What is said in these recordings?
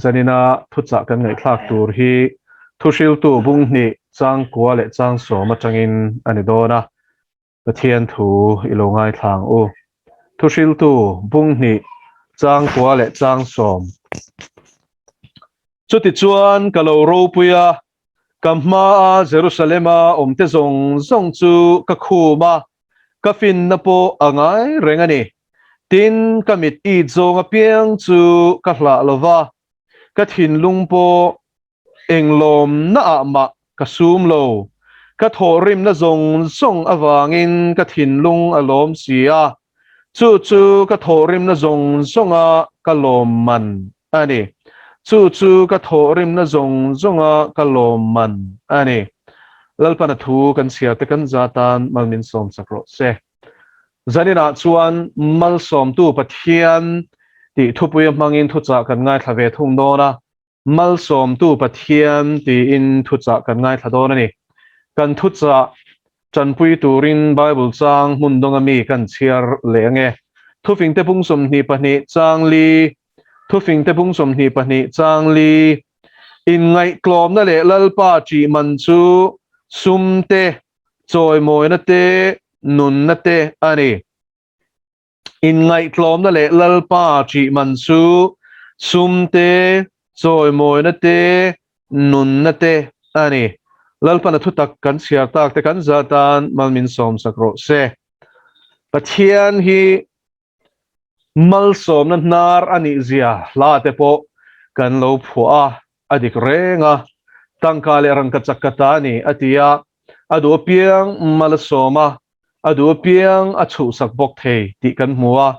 Zanina thuchah kan ngaihthlak tur hi Thuhriltu bung hnih chang kua leh chang sawm atangin a ni dawn a, Pathian thu i lo ngaithla ang u. Thuhriltu bung hnih chang kua leh chang sawm. Chutichuan ka lo ropui a, ka hmaa Jerusalema awmte zawng zawng chu ka khum a, ka finna pawh a ngai reng a ni. Tin, ka mit it zawng apiang chu ka hlah lo va, ka thinlung pawh englawmna ah mah ka sum lo. Ka thawhrimna zawng zawng avangin ka thinlung a lawm si a, chu chu ka thawhrimna zawng zawnga ka lawmman a ni. Chu chu ka thawhrimna zawng zawnga ka lawmman a ni. Lalpana thu kan chhiar te kan za tan mal min sawm chak rawh se. Zaninah chuan Malsawmtu Pathian tih thupuia hmangin thuchah kan ngaithla ve thung dawn a, Malsawmtu Pathian tiin thuchah kan ngaithla dawn a ni. Kan thuchah tanpui turin Bible chang hmun dawnga mi kan chhiar leh ange. Thufingte pung 22 chang li, Thufingte pung 22 chang li, Inngaihtlawmna leh Lalpa ṭih man chu sum te, chawimawina te, nunna te a ni. Inngaihtlawmna leh Lalpa ṭih man chu sum te, chawimawina te, nunna te a ni. Lalpana thutak kan chhiar tak te kan za tan mal min sawmsak rawh se. Pathian hi Malsawmna hnar a nih zia hla te pawh kan lo phuah a, a dik reng a. Tangka leh rangka chak ka ta a ni, a ti a. A duh apiang mal a sawm a, a duh apiang a chhuhsak bawk thei tih kan hmu a.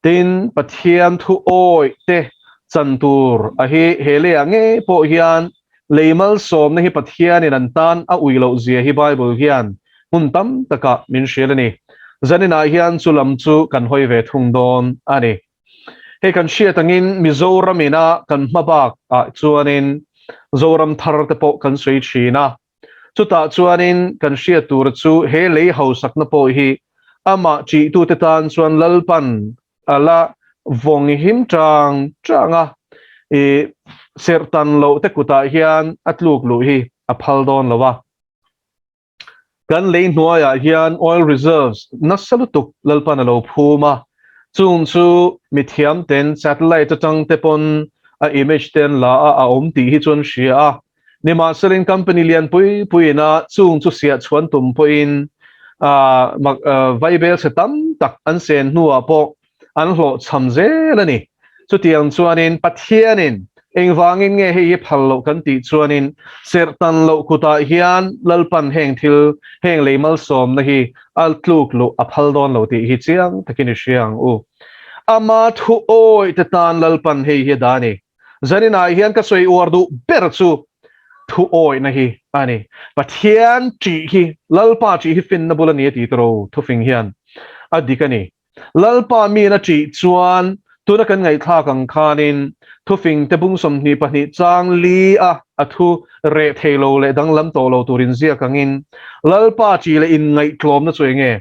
Tin, Pathian thu awih te chan tur a hi he leiah ngei pawh hian lei malsawmna hi Pathianin an tan a ui loh zia hi Bible hian hmun tam takah min hrilh a ni. Zaninah hian chu lam chu kan hawi ve thung dawn a ni. Hei kan hriat angin Mizoram ina kan hma bak ah chuanin Zoram thar te pawh kan sawi thin a. Chutah chuanin kan hriat tur chu he lei hausakna pawh hi amah ṭihtute tan chuan Lalpan a la vawng him ṭang ṭang a, i serhtan loh te kutah hian a tluk luh hi a phal dawn lo a. Kan lei hnuaiah hian oil reserves nasa lutuk Lalpan a lo phum a, chung chu mithiam ten satellite atang te pawn a image te an la a, a awm tih hi chu an hria a. Nimahselin company lian pui puiin a chung chu siah chhuan tum pawhin vaibel chhe tam tak an sen hnuah pawh an hlawhchham zel a ni. Chutiang chuanin Pathianin engvangin nge hei hi phal loh kan tih chuanin serhtan loh kutah hian Lalpan heng thil, heng lei malsawmna hi a tluk luh a phal dawn lo tih hi chiang takin i hria ang u. Ama thu awih te tan Lalpan hei hi a dah a ni. Zaninah hian ka sawi uar duh ber chu thu awihna hi a ni. Pathian ṭih hi, Lalpa ṭih hi finna bul a ni a ti tawh thufing hian a dik a ni. Lalpa miin a ṭih chuan tuna kan ngaihthlak ang khanin thufing te bung 22 chang li a a thu reh thei lo leh danglam tawh lo tur inziak angin Lalpa ṭih leh inngaihtlawmna chu enge?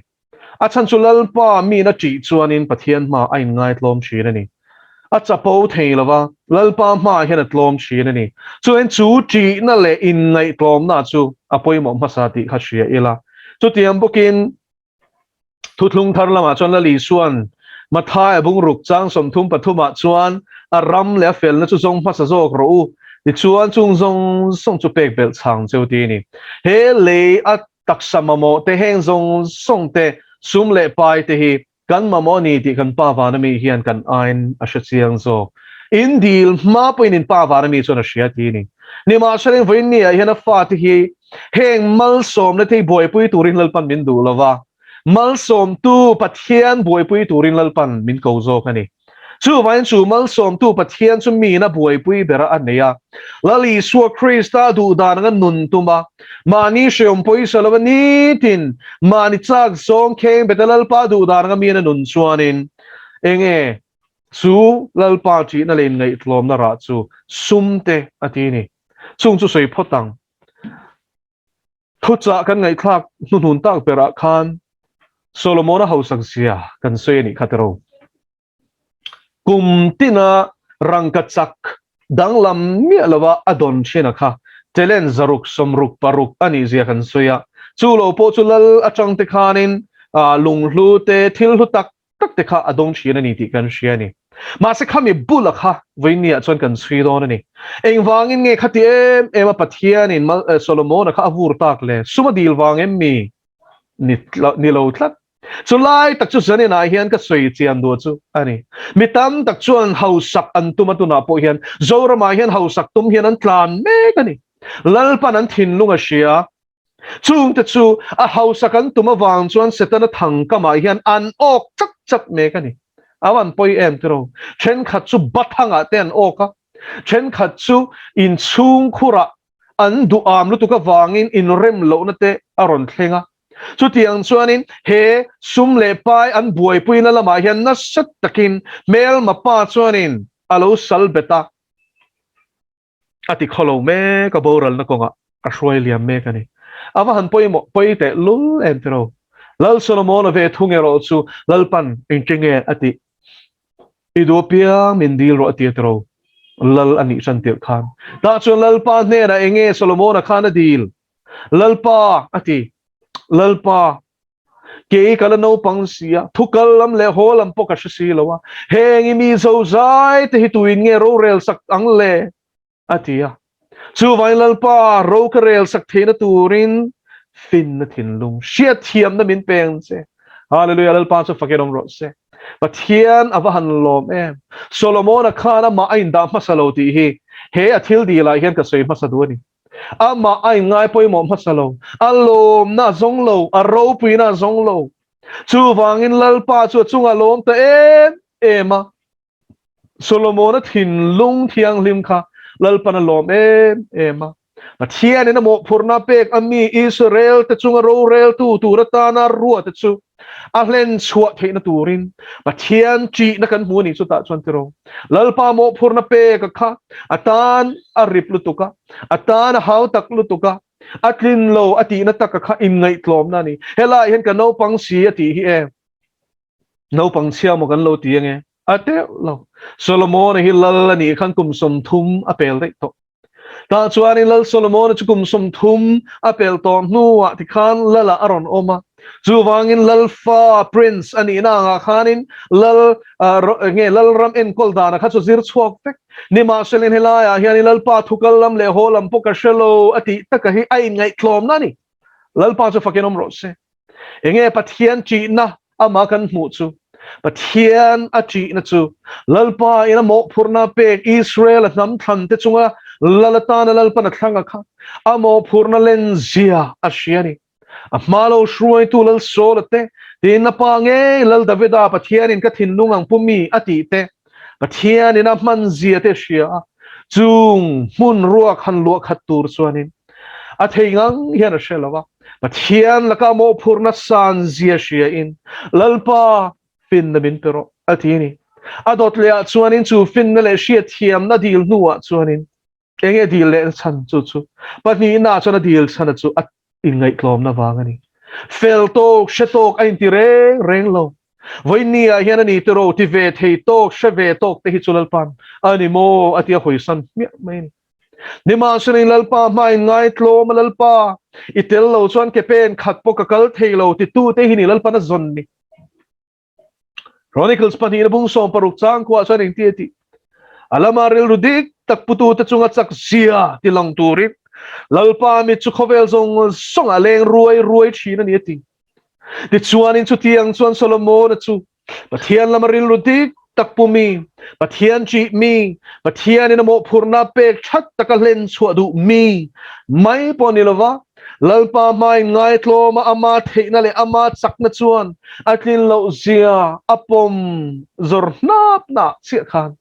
A chhan chu Lalpa miin a ṭih chuanin Pathian hma a inngaitlawm ṭhin a ni. A chapo thei lo va, Lalpa hmaah hian a tlawm ṭhin a ni. Chuan chu ṭihna leh inngaihtlawmna chu a pawimawh hmasa tih kha hria ila. Chutiang bawkin Thuthlung thar lamah chuan Lal Isua'n Mathaia bungruk chang 33 ah chuan a ram leh a felna chu zawng hmasa zawk rawh u, tichuan chung zawng zawng chu pek belh chhang cheu ti a ni. He lei a taksa mamawh te, heng zawng zawng te, sum leh pai te hi kan mamawh a ni tih kan Pa vana mi hian kan aiin a hre chiang zawk. In dil hma pawhin in Pa vana mi chuan a hria ti a ni. Nimahsela vawiin ni ah hian a fate hi Heng malsawmna te hi buaipui turin Lalpan min duh lo va, malsawmtu Pathian buaipui turin Lalpan min ko zawk a ni. Chuvangin chu malsawmtu Pathian chu miin a buaipui bera a nei a, Lal Isua Krista duh dan anga nun tum a, mahni hreawm pawisa lova nitin mahni chak zawng kheng beta Lalpa duh dan anga miin a nun chuanin enge chu Lalpa ṭihna leh inngaihtlawmna rah chu sum te a ti a ni. Chung chu sawi phawt ang. Thuchah kan ngaihthlak hnuhnun tak berah khan Solomona hausak zia kan sawi a nih kha tiro. Kum tina rangka chak danglam miah lova a dawn thin a kha talent 600 66 a nih zia kan sawi a. Chu lo pawh chu lal atang te khanin lunghlu te thil hlu tak tak te kha a dawng thin a ni tih kan hria a ni. Mahse khami bula kha vawinia chuan kan chhui dawn a ni. Engvangin nge khati em em a Pathianin Solomona kha a vur tak le? Sum a dil vang em mi? Ni lo tlat. Chu lai tak chu zaninah hian ka sawi chian duh chu a ni. Mi tam tak chuan hausak an tum a tunah pawh hian Zoramah hian hausak tum hian an tlan mek a ni. Lalpan an thinlung a hria. Chungte chu a hausak an tum avang chuan Setana thangkamah hian an awk chak chak mek a ni. A van pawi em tiraw? Thenkhat chu bathangah te an awk a, thenkhat chu inchhungkhurah an duham lutuk avangin inrem lohna te a rawn thleng a. Chutiang chuanin he sum leh pai an buaipuina lamah hian nasa takin hmelma pa chuanin a lo sal bet a, a ti khaw lo mek a, boralna kawngah a hruai liam mek a ni. A va han pawimawh pawi teh lul em tiraw? Lal Solomon-a ve thung erawh chu Lalpan engtinge a tih? I duh apiang min dil rawh a ti a tiraw? Lal a nih hran tirh khan. Tah chuan Lalpa hnenah enge Solomon-a khan a dil? Lalpa a ti. Lalpa, kei ka la naupang si a, thu kal lam leh haw lam pawh ka hre si lo a, heng i mi zozai te hi tuin nge rorel sak ang le? a ti a. Chuvangin Lalpa, ro ka rel sak theihna turin finna thinlung, hriatthiamna min peng che. Hallelujah, Lalpa chu fakin awm rawh se. Pathian a va han lawm em. Solomona khan amah a indah hmasa lo tih hi he a thil dilah hian ka sawi hmasa duh a ni. Amah a inngai pawimawh hmasa lo, a lawmna a zawng lo, a ropuina a zawng lo. Chuvangin Lalpa chu a chungah lawm ta em em a. Solomona thinlung thianghlim kha Lalpan a lawm em em a. Pathianin a mawhphurhna pek a mi Israel te chunga roreltu tur atana ruate chu a hlen chhuah theihna turin Pathian ṭihna kan hmu a nih chutah chuan tiraw. Lalpa mawhphurhna pek a kha a tan a rip lutuk a, a tan a hau tak lutuk a, a tlin lo a tihna taka kha inngaihtlawmna a ni. Helaiah hian ka naupang si a tih hi e, naupang chhia maw kan lo ti ange? A teuh lo. Solomon-a hi lal a nih khan kum 30 a pel daih tawh. Tah chuanin Lal Solomon-a chu kum 30 a pel tawh hnuah tikhan Lalah a rawn awm a. Chuvangin Lalfa, Prince, a nihna angah khanin Lal, nge Lalram enkawl dana kha chu zir chhuak vek. Nimahselin helaiah hianin Lalpa thukal lam leh haw lam pawh ka hre lo a tih taka hi a inngaihtlawmna a ni. Lalpa chu fakin awm rawh se. Enge Pathian ṭihna amah kan hmuh chu? Pathian a ṭihna chu Lalpa in a mawhphurhna pek Israel a hnam thlan te chunga Lal atana Lalpan a thlang a kha a mawhphurhna len zia a hria a ni. A hma lo hruaitu Lal Saula te, tin a pa ngei Lal Davida Pathianin ka thinlung ang pu mi a tih te, Pathianin a hman zia te a hria a, chung hmun ruak han luah khat tur chuanin a thei ngang hian a hre lo a. Pathian laka mawhphurhna san zia hria in Lalpa finna min pe rawh a ti a ni. A dawt leh ah chuanin chu finna leh hriatthiamna dil hnuah chuanin enge dil lehna chhan chu chu pahnihna ah chuan a dil chhana chu a inngaihtlawmna vang a ni. Fel tawk, hre tawk a inti reng reng lo. Vawiinni ah hian a ni tiraw ti ve thei tawk, hre ve tawk te hi chu Lalpa'n a ni maw a ti a hawisan hmiah mai a ni. Nimahselain Lalpa hmain ngaitlawm a Lalpa, i tel lo chuan ke pen khat pawh ka kal thei lo titute hi ni Lalpan a zawn ni. Chronicles pahnihna bung 16 chang khuaah chuan engti a tih? A lama rilru dik tak putute chunga chak zia ti lang turin Lalpa mit chu khawvel zawng zawngah leng ruai ruai thin a ni a ti. Tichuanin chutiang chuan Solomona chu Pathian lama rilru dik tak pu mi, Pathian ṭih mi, Pathianin a mawhphurhna pek ṭhat taka hlen chhuah duh mi mai pawh ni lova, Lalpa hmain ngaitlawma ama theihna leh ama chakna chuan a tlin loh zia a pawm zawr hnap hnah chiah khan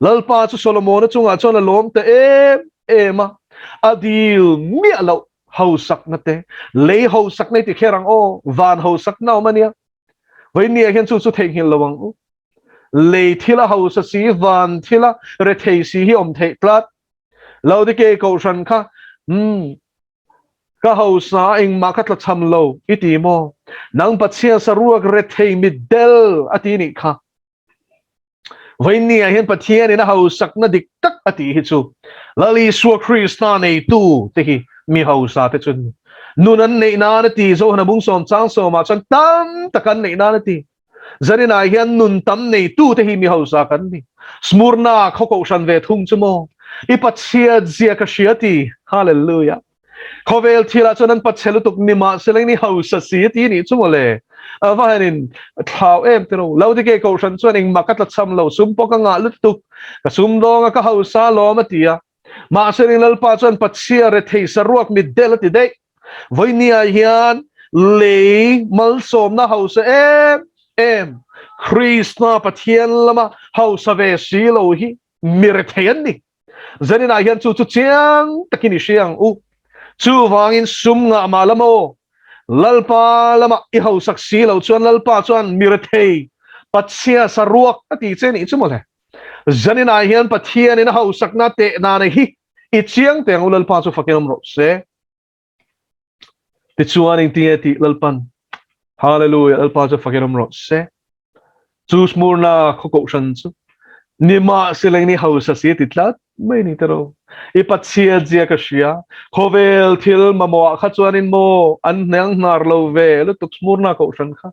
Lalpa chu Solomona chungah chuan a lawm ta em em a, a dil miah loh hausakna te, lei hausakna i ti kher ang aw, van hausakna awm a nia. Vawinia hian chu chu theihnghilh lo ang u. Lei thila hausa si, van thila rethei si hi awm theih tlat. Laodikei kohhran kha, Umm, ka hausa a engmah ka tlachham lo i ti maw? Nang Pathian saruak rethei mitdel a ti nih kha. Vawiinniah hian Pathianin a hausakna dik tak a tih hi chu Lal Isua Krista neitu te hi mi hausa te chu an ni. Nun an neih nan a ti, Johana bung sawm chang sawmah chuan tam tak an neih nan a ti. Zaninah hian nun tam neitu te hi mi hausa kan ni. Smurna khaw kohhran ve thung chu maw? I Pathian zia ka hria ti. Hallelujah. Khawvel thilah chuan an pachhe lutuk ni mahse leng ni hausa si ti nih chu mawle. A va hanin thlau em te ro. Laodike kohhran chuan engmah ka tlachham lo, sum pawh ka ngah lutuk. Ka sumdawng a ka hausa lawm a ti a. Mahse ring Lalpa chuan Pachhia rethei saruak mitdel a ti daih. Vawinia hian lei malsawmna hausa em em Krista Pathian lama hausa ve si lo hi mi rethei an ni. Zaninah hian chu chu chiang takin i hria ang u. Chuvangin sum ngah mah la maw? Lalpa lamah i hausak si lo chuan Lalpa chuan mi rethei Pachhia saruak a ti che nih chu mawle. Zaninah hian Pathianin a hausakna teh nana hi i chiang teh ang u Lalpa chu fakin awm rawh se. Tichuan engtinge tih Lalpan Hallelujah Lalpa chu fakin awm rawh se. Chu Smurna khaw kohhran chu nimahsela ni hausa si ti tlat mai ni tero. I Pathian zia ka hria. Khawvel thil mamawh ah kha chuanin maw an hneng hnar lo ve lutuk Smurna kohhran kha.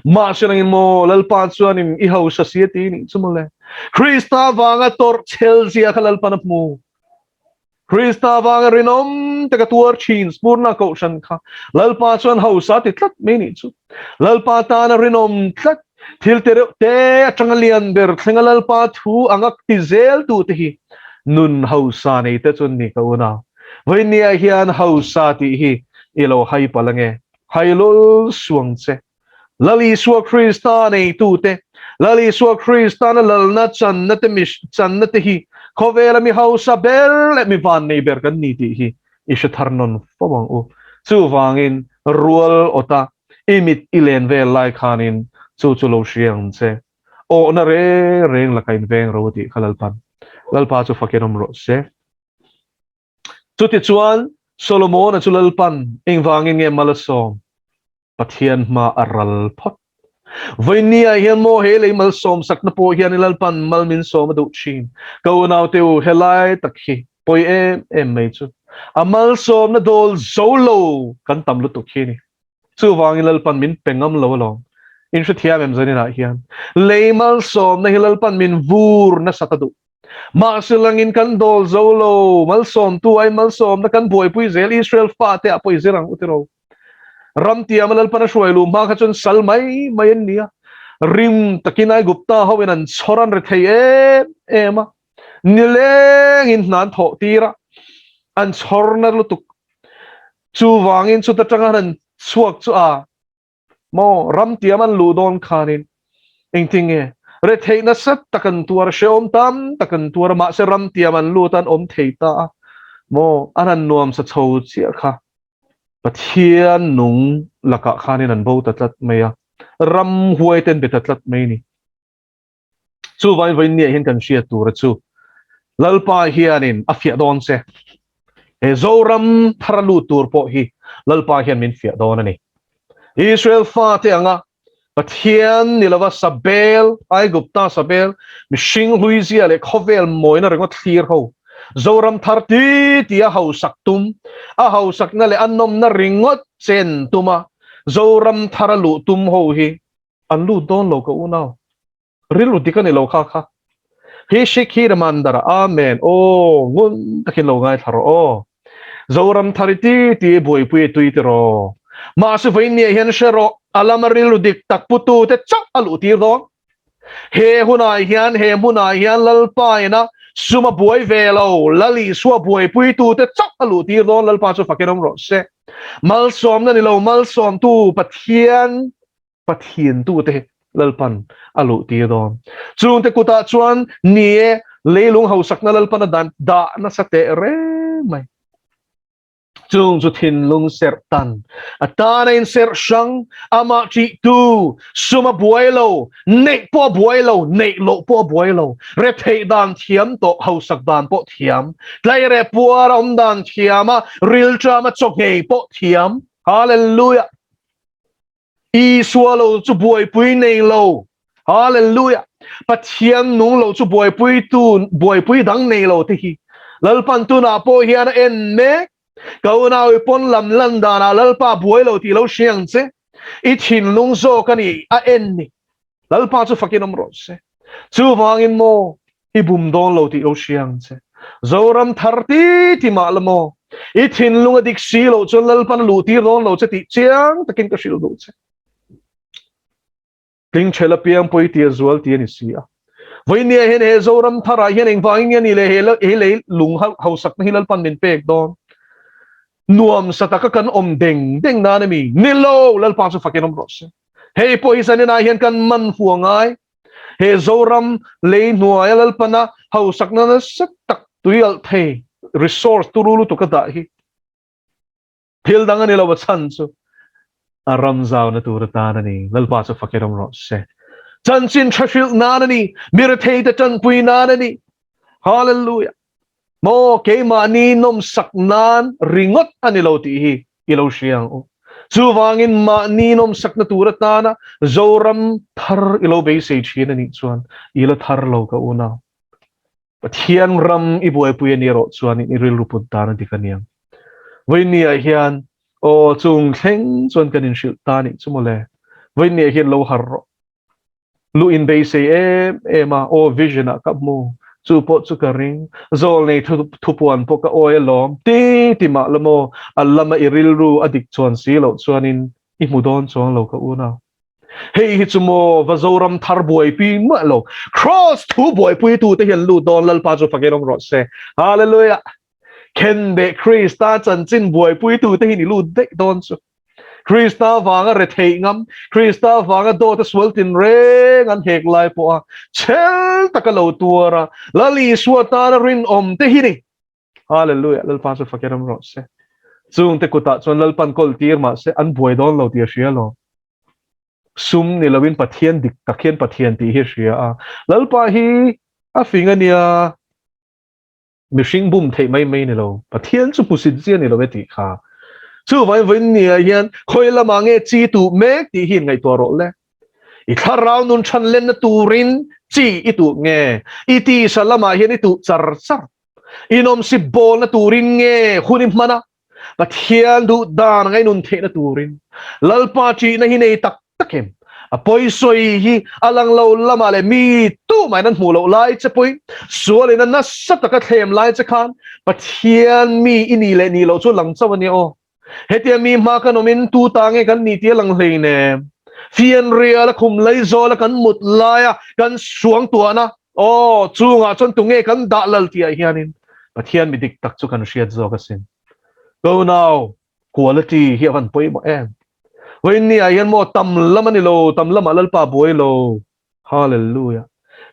Mahse langin maw Lalpa chuanin i hausa si a ti nih chu mawle. Krista vanga tawrh chhel zia kha Lalpan a hmu. Krista vanga rinawm te ka tuar thin Smurna kohhran kha Lalpa chuan hausa ti tlat mai nih chu. Lalpa tana rinawm tlat thil te reuh te atanga lian ber thlenga Lalpa thu anga ti zel tu te hi nun hausa nei te chuan ni ka unau. Vawinia hian hausa tih hi i lo hai palh ange. Hai lul suang che. Lal Isua Krista neitute, Lal Isua Kristana lalna channa te mi channa te hi khawvela mi hausa ber leh mi vannei ber kan ni tih hi i hre thar nawn fo ang u. Chuvangin rual awta i mit i len vel lai khanin chu chu lo hria ang che. Awhna reng reng laka inveng ro a tih kha Lalpan. Lalpa chu fakin awm rawh se. Chutichuan Solomona chu Lalpan engvangin nge mal a sawm? Pathian hma a ral phawt. Vawinia hian maw he lei malsawm sakna pawh hian i Lalpan mal min sawm a duh thin. Ka unaute u, helai tak hi pawi em em mai chu a malsawmna dawl zo lo kan tam lutuk hi a ni. Chuvangin Lalpan min pe ngam lo alawm. In hrethiam em zaninah hian lei malsawmna hi Lalpan min vur nasat a duh. Mahse langin kan dawl zo lo, malsawmtu ai malsawmna kan buaipui zel Israel fate ah pawh i zir ang u tiraw. Ram tiama Lalpan a hruai luh hma kha chuan sal mai mai an ni a, rim takin Aigupta hoin an chhawr an ri thei em em a, nilengin hna an thawh tir a, an chhawr na lutuk. Chuvangin chuta tanga han chhuak chu a maw ram tiam an luh dawn khanin engtin nge retheih nasa tak an tuar a, hrehawm tam tak an tuar a, mahse ram tiam an lut a an awm thei ta a maw an han nuamsa chho chiah kha. Pathian nung lakah khanin an bo ta tlat mai a, ram huai ten be ta tlat mai ni. Chuvain vawiin niah hian kan hriat tura chu Lalpa hianin a fiah dawn che. He Zoram thar a lut tur pawh hi Lalpa hian min fiah dawn a ni. Israel fate anga Pathian ni lova Sabel, Aigupta Sabel, mihring hluizia leh khawvel mawina ringawt thlir ho, Zoram thar ti ti a hausak tum, a hausakna leh a nawmna ringawt chen tuma Zoram thar a luh tum ho hi an lut dawn lo ka unau. Rilru dik a ni lo kha kha. Hi shik hi Ramandara Amen aw ngun takin lo ngaithla rawh aw. Zoram thar i ti ti i buaipui i tui tiraw. Mahse vawinia hian hre rawh a lama rilru dik tak putu te chauh a luh tir dawn. He hunah hian he hmunah hian Lalpa ina sum a buai ve lo Lal Isua buaipui tu te chauh a luh tir dawn Lalpa chu fakin awm rawh se. Malsawmna ni lo malsawmtu Pathian Pathian tute Lalpan a luh tir dawn. Chungte kutah chuan ni e, leilung hausakna Lalpan a dan dah nasa teh reng mai. Chung chu thinlung serh tan, a tana inserh hrang, amah ṭihtu, sum a buai lo, neih pawh a buai lo, neih loh pawh a buai lo, retheih dan thiam tawh, hausak dan pawh thiam, tleireh puar a awm dan thiam a, rilṭama chaw nghei pawh thiam. Hallelujah! Isua lo chu buaipui nei lo. Hallelujah! Pathian nung lo chu buaipuitu buaipui dang nei lo te hi Lalpan tunah pawh hian a en mek. Ka unau i pawn lam lan danah Lalpa buai lo tih lo hria ang che. I thinlung zawk a ni a en ni. Lalpa chu fakin awm rawh se. Chuvangin maw i bum dawn lo tih lo hria ang che. Zoram thar ti ti mah la maw i thinlung a dik si loh chuan Lalpan a luh tir dawn lo che tih chiang takin ka hrilh duh che. Tlingchhel apiang pawi tia zual ti a ni si a. Vawinia hian he Zoram tharah hian engvangin nge ni le he lei lung hausakna hi Lalpan min pek dawn? Nuam sa taka kan awm deng deng nan a mi? Ni lo! Lalpa chu fakin awm rawh se. Hei pawh hi zaninah hian kan man fu a ngai. He Zoram lei hnuaia Lalpana hausakna nasa tak tuialh thei resource turu lutuk a dah hi. Thil dang a ni lo a chhan chu a ram zauna tur atan a ni. Lalpa chu fak i ram rawh se. Chanchin tha hrilh nan a ni. Mi retheite tanpui nan a ni. Hallelujah. Maw keimahni nawmsak nan ringawt a ni lo tih hi i lo hria ang u. Chuvangin mahni nawmsakna tur atana Zoram thar i lo beisei thin a nih chuan i la thar lo ka unau. Pathian ram i buaipui a ni erawh chuan i rilru put dan a dik a niang. Vawiinniah hian aw chung thleng chuan kan inhrilh ta nih chu mawle. Vawiinniah hian lo har rawh. Luh in beisei em em a, aw vision ah ka hmu, chu pawh chu ka ring, zawl nei thupuan pawh ka awi alawm ti ti mah la maw, a lama i rilru a dik chuan si loh chuanin i hmu dawn chuang lo ka unau. Hei hi chu maw va Zoram thar buaipui mah lo. Cross thu buaipui tu te hian lut dawn Lalpa chu fakin awm rawh se. Hallelujah. Khenbeh Krista chanchin buaipui tu te hi ni lut daih dawn chu. Krista vanga retheih ngam, Krista vanga dawt a sual tin reng an hek lai pawh a chhel taka lo tuar a, Lal Isua tana rinawm te hi ni. Hallelujah, Lalpa chu fakin awm rawh se. Chungte kutah chuan Lalpan kawl tir mah se an buai dawn lo tih a hria lo. Sum ni loin Pathian dik tak hian Pathian tih hi a hria a. Lalpa hi a fing a nia. Mihring bum theih mai mai ni lo. Pathian chu hmusit zia ni lo e tih kha. Chuvangin vawiin nia hian khawi lamah nge chi tuh mek tih hi inngaihtuah rawh le. I thlarau nun than lenna turin chi i tuh nge? I tisa lamah hian i tuh char char. Inawmsip bawlna turin nge hun i hman a? Pathian duh dan anga i nun theihna turin Lalpa ṭihna hi nei tak tak em? A pawisawi hi a lang lo lamah leh mi tumahin an hmuh loh lai che pawhin sualin a nasa taka thlem lai che khan Pathian mi i nih leh nih loh chu a lang chauh a nia aw. Hetia mi hma kan awmin tu ta nge kan ni tih a lang hleinem. Fianrial a khum laizawl a kan mut laia kan suang tuahna aw chungah chuan tunge kan dah lal tihah hianin Pathian mi dik tak chu kan hriat zawk asin. Go now, quality hi a van pawimawh em. Vawiin ah hian maw tam lam a ni lo, tam lamah Lalpa buai lo. Hallelujah.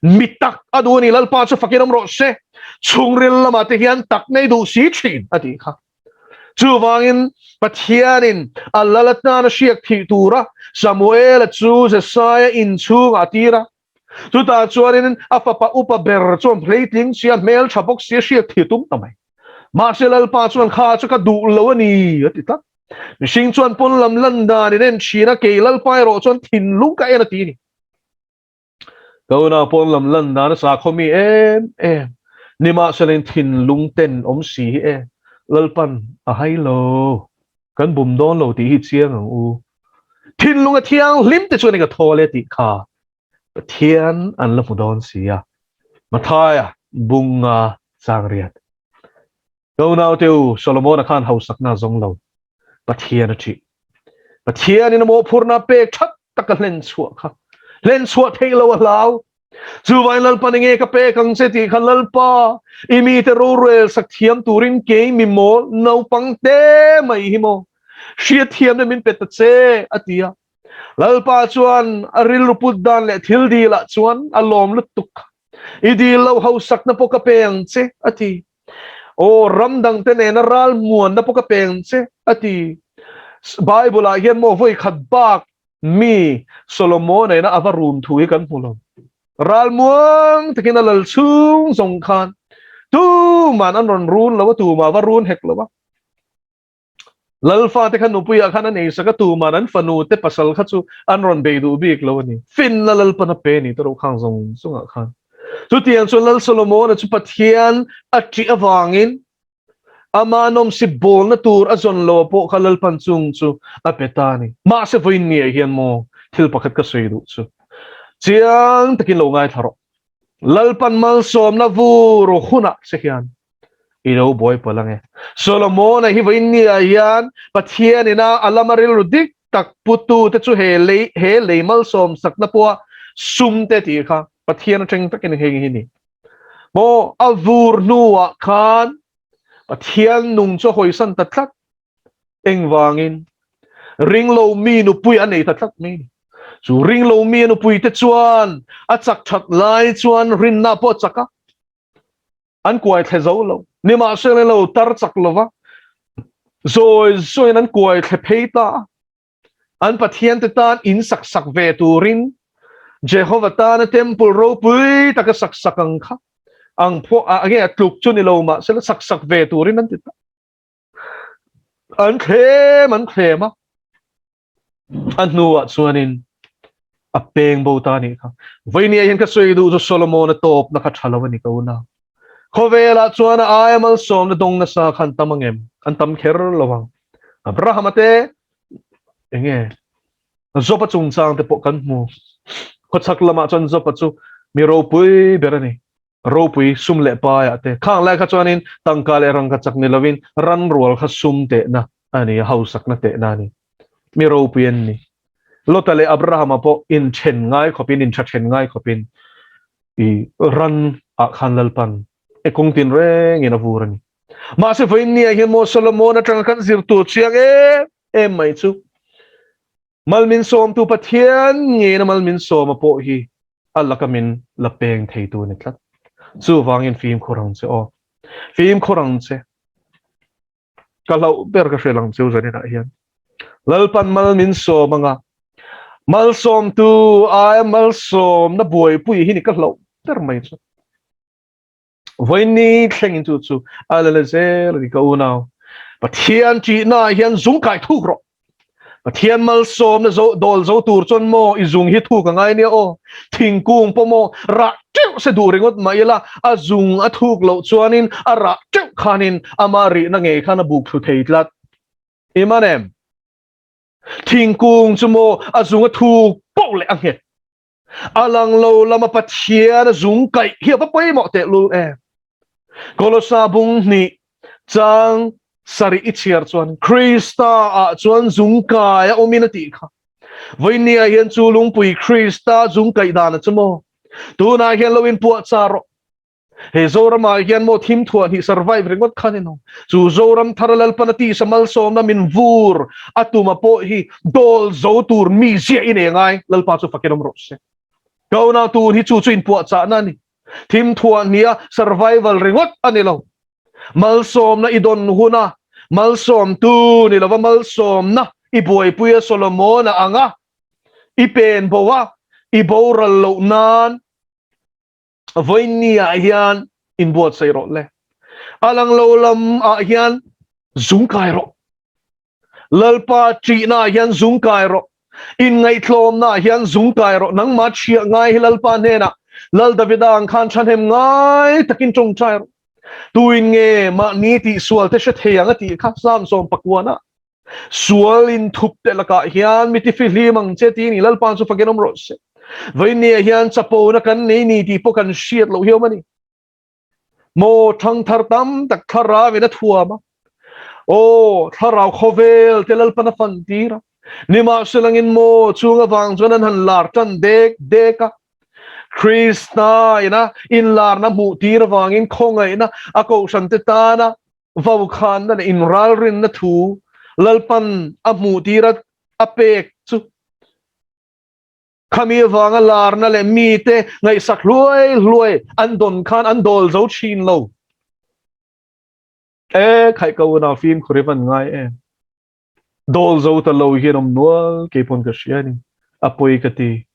Mi tak a duh a ni, Lalpa chu fakin awm rawh se. Chhungril lamah te hian tak nei duh si thin a tih kha. Chuvangin Pathianin a lal atan a hriak thih tura Samuela chu Jesaia inchhungah a tir a. Chutah chuanin a fapa upa ber chuan hleitling sia hmel tha bawk sia hriak thih tum ta mai. Mahse Lalpa chuan kha chu ka duh lo a ni a ti tlat. Mihring chuan pawn lam lan dan in en thin a, kei Lalpa erawh chuan thinlung ka en a ti a ni. Ka unau pawn lam lan dan a sakhaw mi em em. Nimahselain thinlung ten awm si hi e, Lalpan a hai lo. Kan bum dawn lo tih hi chiang ang u. Thinlung a thianghlim te chuan eng a thawl e tih kha Pathian an la hmu dawn si a. Mathaia bunga changriat. Ka unaute u, Solomona khan hausakna a zawng lo. Pathian a ṭih. Pathianin a mawhphurhna pek ṭhat tak a hlen chhuah kha. Hlen chhuah theih lo a hlau. Chuvangin Lalpa ni nge ka pek ang che tih kha Lalpa, i mite rorel sak thiam turin kei mi mawl naupang te mai hi maw hriatthiamna min pe ta che, a ti a. Lalpa chuan a rilru put dan leh thil dilah chuan a lawm lutuk kha. I dil lo hausakna pawh ka pe ang che, a ti. Aw, ram dangte nena ral muanna pawh ka pe ang che, a ti. Bible-ah hian maw vawi khat bak mi Solomon nena a va rum thu hi kan hmu lo. Ral muang takin a lal chhung zawng khan tuman an rawn run lo a, tumah va run hek lo a. Lal fate kha nupuiah khan a nei sak a, tuman an fanu te pasal kha chu an rawn bei duh bik lo a ni. Finna Lalpan a pe ni te ro khang zawng zawngah khan. Chutiang chuan Lal Solomona chu Pathian a ṭih avangin ama nawmsip bawlna tur a zawn lo pawh kha Lalpan chung chu a pe ta a ni. Mahse vawiinniah hian maw thil pakhat ka sawi duh chu chiang takin lo ngaithla rawh. Lalpan malsawmna vur hunah che hian i lo buai palh ange. Solomona hi vawiinniah hian Pathian ina a lama rilru dik tak putu te chu he lei he lei malsawm sakna pawha sum te tih kha Pathian atang takin heng hi ni. Maw a vur hnuah khan Pathian nung chu a hawisan ta tlat. Engvangin ringlo mi nupui a nei ta tlat mai ni. Chu ringlo mi a nupui te chuan a chak that lai chuan rinna pawh a chak a. An kuai thle zo lo. Nimahsela lo tar chak lova zawi zawiin an kuai thle phei ta a. An Pathian te tan in sak sak ve turin Jehova tana temple ropui taka sak sak ang kha ang pawh a nge a tluk chu ni lo mahsela sak sak ve turin an ti ta. An thlem an thlem a. A hnuah chuanin a peng bo ta anih kha. Vawinia hian ka sawi duh chu Solomon-a tawpna kha tha lo a ni ka unau. Khawvelah chuan a aia malsawmna dawng nasa kha an tam ang em? An tam kher lo ang. Abraham-a te enge Job-a chungchang te pawh kan hmu. Khawchhak lamah chuan Job-a chu mi ropui ber a ni. Ropui sum leh paiah te. Khang lai kha chuanin tangka leh rangka chak ni lovin ran rual kha sum tehna a ni a, hausakna tehna a ni. Mi ropui an ni. Lota leh Abrahama pawh inthen ngai khawpin, intha then ngai khawpin i ran ah khan Lalpan e kawng tin rengin a vur a ni. Mahse vawiinniah hian maw Solomon atanga kan zir tur chiang em em mai chu Mal min sawmtu Pathian ngeina mal min sawma pawh hi a laka min la peng theitu a ni tlat. Chuvangin fimkhur ang che aw. Fimkhur ang che. Ka hlauh ber ka hre lang cheu zaninah hian. Lalpan mal min sawm anga malsawmtu aia malsawmna buaipui hi ni ka hlauh ber mai chu. Vawiinni thlengin chu chu a la la zel a ni ka unau. Pathian ṭihnaah hian zung kai thuk rawh. Pathian malsawmna zo dawl zo tur chuan maw i zung hi thuk a ngai nia aw. Thingkung pawh maw rah teuh se duh ringawt mah ila a zung a thuk loh chuanin a rah teuh khanin ama rihna ngei khan a buk thlu thei tlat. I man em? Thingkung chu maw a zung a thuk poh leh a nghet. A lang lo lama Pathian a zung kaih hi a va pawimawh tehlul em? Kolosa bung hnih chang sarih i chhiar chuan Krista ah chuan zung kai a awmin a tih kha. Vawinia hian chu lungpui Krista zung kaih dan a chu maw? Tunah hian lo inpuahchah rawh. He Zoramah hian maw thim thuah hnih survive ringawt kha ni lo. Chu Zoram thar Lalpan a tisa malsawmna min vur a tuma pawh hi dawl zo tur mi ziah i nei ngai Lalpa chu fakin awm rawh se. Ka unau tun hi chu chu inpuahchahna a ni. Thim thuah hniha survival ringawt a ni lo. Malsawmna i dawn huna malsawmtu ni lova malsawmna i buaipui a Solomona anga i pen bo a i boral loh nan Vawiinni-ah hian inbuatsaih rawh le. A lang lo lam ah hian zung kai rawh. Lalpa ṭihna ah hian zung kai rawh. Inngaihtlawmna ah hian zung kai rawh. Nangmah ṭhiah ngai hi Lalpa hnenah Lal Davida ang khan ṭhahnem ngai takin ṭawngṭai rawh. Tuin nge mahni tihsual te hre thei ang a tih kha Psalm 19 ah. Sual inthup te lakah hian mi tifihlim ang che ti ni Lalpa chu fakin awm rawh se. Vawinia hian chapona kan nei ni tih pawh kan hriat loh hiam a ni. Maw thangthar tam tak thlarau in a thuam a. Aw thlarau khawvel te Lalpan a fan tir a. Nimahselangin maw chung avang chuan an han lar tan dek dek a. Krista ina inlarna hmuh tir avangin khawngaihna a kohhran te tana Vokhanna leh inralrinna thu Lalpan a hmuhtir a a pek chu khami avanga larna leh mite ngaihsak hluai hluai an dawn khan an dawl zo thin lo. E khaih ka unau fimkhur i van ngai em. Dawl zo ta lo hian awm nual keipawn ka hria a ni. A pawi ka ti.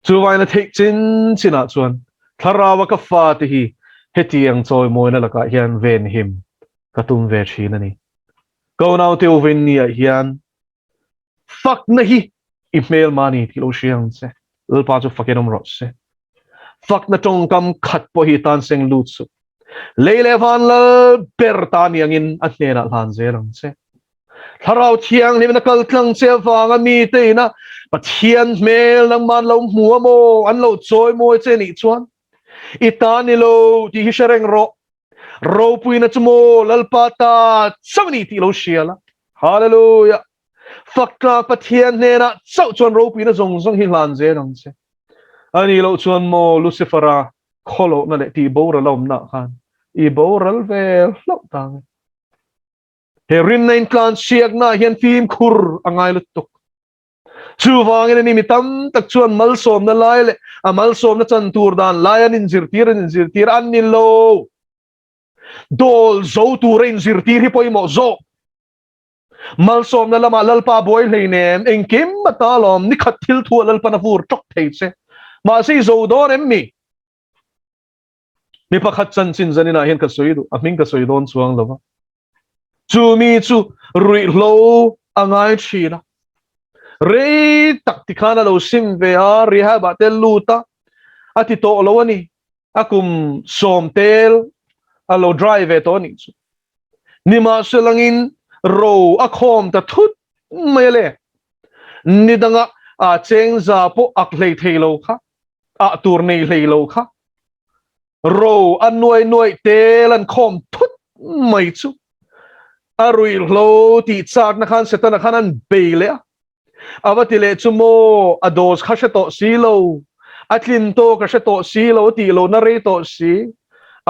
Chuvain a theih chin chinah chuan Thlaraua ka fate hi hetiang chawimawina lakah hian venhim ka tum ve thin a ni. Ka unaute u vawiin ah hian fakna hi i hmelma a ni tih lo hria ang che. Lalpa chu fakin awm rawh se. Fakna tawngkam khat pawh hi tan seng lut suh. Lei leh van lal ber ta ni angin a hnenah hlan zel ang che. Thlarau Thianghlim in a kal tlang che avanga mite ina Pathian hmel nangman lo hmu a maw an lo chawi mawi che nih chuan i ta ni lo tih hi hre reng rawh. Ropuina chu maw Lalpa ta chauh ni tih lo hria la. Hallelujah! Fak tlak Pathian hnenah chauh chuan ropuina zawng zawng hi hlan zel ang che. A nih loh chuan maw Lucifer-a khawlohna leh tih boral a awmnaah khan i boral ve hlauh ta nge. He rinna intlansiaknaah hian fimkhur a ngai lutuk. Chuvangin ani mi tam tak chuan malsawmna lai leh a malsawmna chan tur dan lai an inzirtir an inzirtir an ni lo. Dawl zo tura inzirtir hi pawimawh zawk. Malsawmna lamah Lalpa buai hleinem, engkim a ta lawm, nikhat thil thu a Lalpan a vur tawk thei che. Mahse i zo dawn em mi? Mi pakhat chanchin zaninah hian ka sawi duh, a hming ka sawi dawn chuang lo va. Chu mi chu ruihhlo a ngai thin a. Rei tak tikhan a lo sim ve a, rehab ah te lut a, a ti tawh lo a ni. A kum sawm tel a lo dry ve tawh a nih chu. Nimahselangin ro a khawm ta thut mai a le. Ni danga a chengza pawh ak hlei thei lo kha, ah tur nei hlei lo kha. Ro a nuai nuaih tel an khawm thut mai chu a ruihhlo tih chakna khan Setana khan an bei leh a. A va ti leh chu maw a dose kha hre tawh si lo, a tlin tawk a hre tawh si lo, a tih lohna rei tawh si,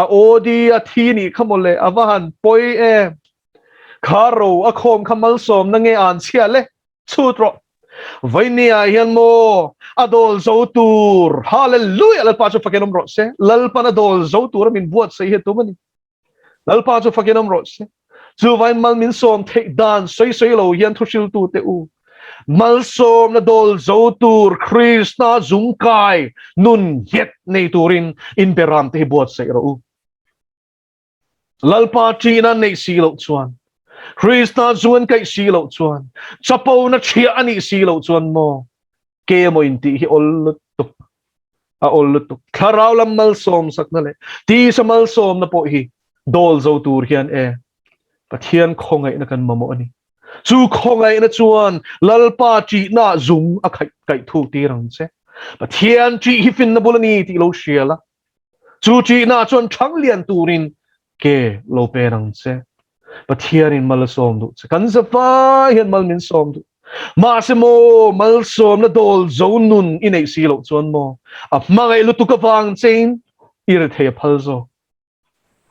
a OD a thi nih kha mawle a va han pawi em. Kha ro a khawm kha malsawmna nge an chhia le? Chhut rawh. Vawinia hian maw a dawl zo tur Hallelujah Lalpa chu fakin awm rawh se. Lalpan a dawl zo tur a min buatsaih hi a tum a ni. Lalpa chu fakin awm rawh se. Chuvain mal min sawm theih dan sawi sawi lo hian thu hriltu te u. Malsawmna dawl zo tur Krista zungkai nun nghet nei turin in beram te hi buatsaih rawh u. Lalpa ṭihna an neih si loh chuan, Krista zu an kaih si loh chuan, chapona ṭhiah a nih si loh chuan maw, ke emaw intih hi awl lutuk, a awl lutuk. Thlarau lam malsawm sakna leh tisa malsawmna pawh hi dawl zo tur hian e, Pathian khawngaihna kan mamawh a ni. Chu khawngaihna chuan Lalpa ṭihna zung a khaih kaih thuk tir ang che. Pathian ṭih hi finna bul a ni tih lo hria la, Chu ṭihna chuan ṭhang lian turin ke lo pen ang che. Pathianin mal a sawm duh che. Kan zavai hian mal min sawm duh. Mahse maw, malsawmna dawl zo nun i neih si loh chuan maw, a hmangaih lutuk avang chein i rethei a phal zawk.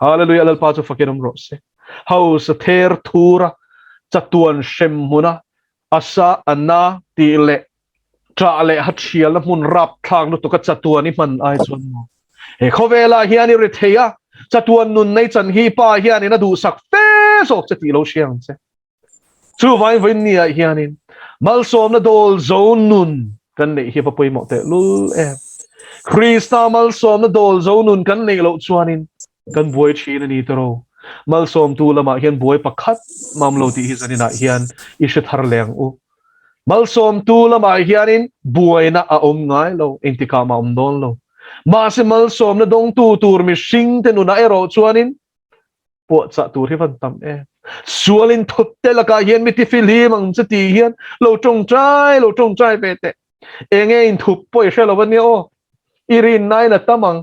Hallelujah, Lalpa chu fakin awm rawh se. Hausa ther thura chatuan hrem hmuna Asa a na tih leh ṭah leh ha ṭhialna hmun rapthlak lutuk a chatuan i hman ai chuan maw? He khawvelah hian i ri thei a, chatuan nun nei chan hi pa hianin a duhsak fe zawk che tih lo hria ang che. Chuvangin vawiin niah hianin malsawmna dawl zo nun kan neih hi va pawimawh teh lul em. Krista malsawmna dawl zo nun kan neih loh chuanin Kan buai thin a ni tawrh. Malsawmtu lamah hian buai pakhat mam lo tih hi zaninah hian i hre thar leh ang u. Malsawmtu lamah hianin buaina a awm ngai lo, engtikah mah awm dawn lo. Mahse malsawmna dawngtu tur mihringte nunah erawh chuanin puahchah tur hi van tam em. Sualin thawtte lakah hian mi tifilhim ang che tih hian lo tawngtai lo tawngtai ve teh. Enge inthup pawh i hre lo a nia aw. I rinnain a tam ang.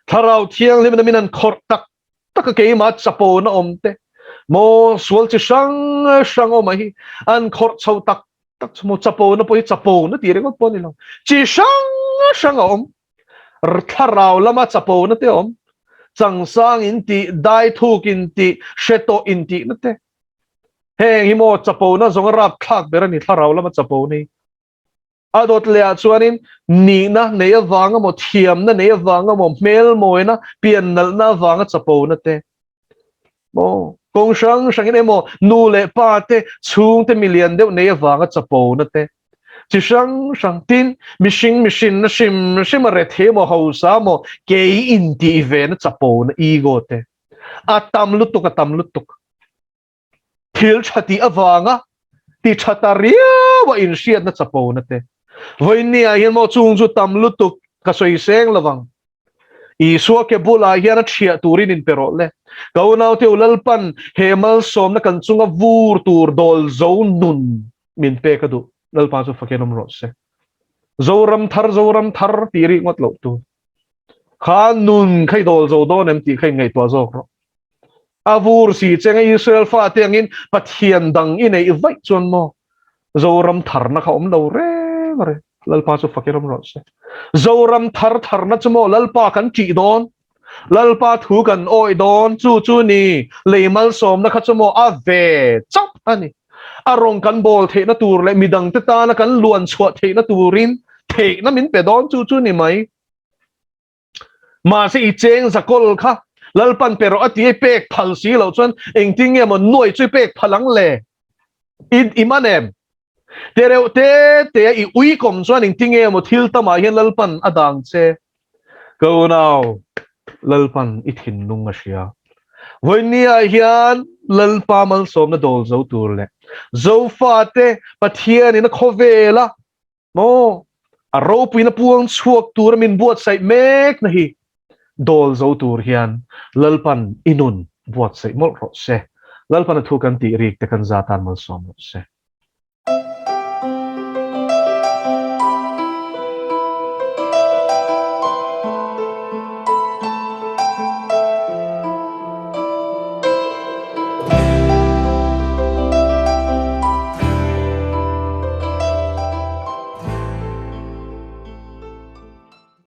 Thlarau Thianghlim in min an khawrh tak tak a keimah chapona awm te maw sual chi hrang hrang awm hi an khawrh chho tak tak chu maw chapona pawh hi chapona tih ringawt pawh a ni lo chi hrang hrang a awm thlarau lama chapona te a awm changsang in tih dai thuk in tih hre tawh in tih na te heng hi maw chapona zawng a rapthlak ber a ni thlarau lama chapona hi A dawt lehah chuanin nihna nei avang emaw, thiamna nei avang emaw, hmelmawina, pian nalhna avanga chapona te, maw, kawng hrang hrangin emaw, nu leh pa te, chhungte milian deuh nei avanga chapona te, chi hrang hrang, tin, mihring mihrinna hrim hrim a rethei emaw, hausa emaw, kei intih vena chapona, ego, te, a tam lutuk, a tam lutuk. Thil tha tih avanga ti tha ta riau a inhriatna chapona te. Vawiinniah hian maw chung chu tam lutuk ka sawi seng lovang. Isua ke bulah hian a thiah turin inpe rawh le. Ka unaute u Lalpan he malsawmna kan chunga vur tur dawl zo nun min pek a duh. Lalpa chu fakin awm rawh se. Zoram thar Zoram thar tih rih ngawt loh tur. Kha nun kha i dawl zo dawn em tih kha inngaihtuah zawk rawh. A vur si che nge Israel fate angin Pathian dang i neih vaih chuan maw Zoram tharna kha awm lo reng reng. Lalpa chu fakin awm rawh se. Zoram thar tharna chu maw Lalpa kan ṭih dawn. Lalpa thu kan awih dawn. Chu chu ni lei malsawmna kha chu maw a ve chauh a ni. A rawng kan bawl theihna tur leh midangte tana kan luan chhuah theihna turin theihna min pe dawn chu chu ni mai. Mahse i cheng zakawl kha Lalpan pe rawh a ti i pek phal si loh chuan engtin nge maw nuai chu i pek phal ang le? I i man em? Te reuh te te a i ui kawm chuan engtin nge maw thil tamah hian Lalpan a dang che? Ka unau, Lalpan i thinlung a hria. Vawinia hian Lalpa malsawmna dawl zo tur leh Zofate Pathianin a khawvela Maw? A ropuina puang chhuak tura min buatsaih mek na hi dawl zo tur hian Lalpan i nun buatsaih mawlh rawh se. Lalpan a thu kan tih rik te kan za tan malsawm rawh se.